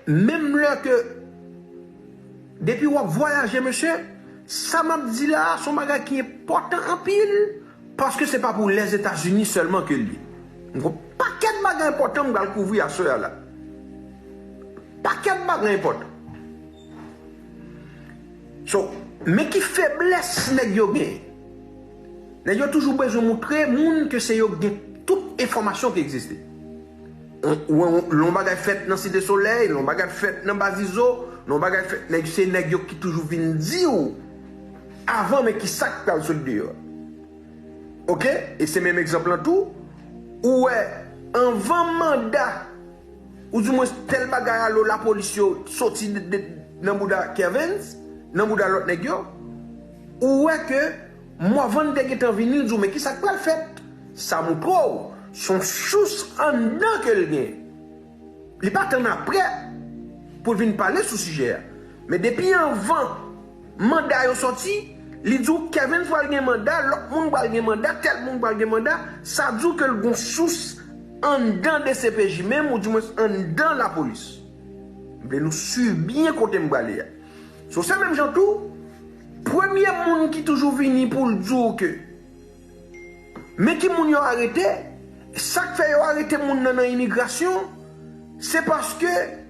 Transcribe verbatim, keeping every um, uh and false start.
Menm lè ke depi w ap vwayaje, mesye, sa m ap di la a, se yon bagay ki enpòtan anpil, paske se pa pou Lèzetazini sèlman ke l ye. M gon pakèt bagay enpòtan m pral kouvri aswè a la. Pakèt bagay enpòtan. So, men ki feblès nèg yo gen. Nèg yo toujou bezwen moutre moun ke se yo ki gen tout enfòmasyon ki egziste. Ou, ou, lè yon bagay fèt nan Site Solèy, lè yon bagay fèt nan Baz Izo, lè yon bagay fèt, nèg, se nèg yo ki toujou vin di w avan, men ki sa k pral sot deyò. Oke? E se menm egzanp lan tou. Ou wè, anvan manda, oudimwens tèl bagay alo lapolis yo soti de, de, nan bouda Kervens, nan bouda lòt nèg yo, ou wè ke Morvan te gentan vini, l di w, men ki sa k pral fèt? Sa moutre w, se yon sous anndan ke l gen. Li pa tann aprè pou l vin pale sou sijè a. Men depi anvan manda yo soti, li di w Kervens pral gen manda, lòt moun pral gen manda, tèl moun pral gen manda, sa di w ke l gon sous anndan D C P J menm, oudimwens anndan lapolis. M vle nou swiv byen kote m prale a. So, se menm jan tou, premye moun ki toujou vini pou l di w ke men ki moun yo arete, sa k fè yo arete moun nan nan imigrasyon, se paske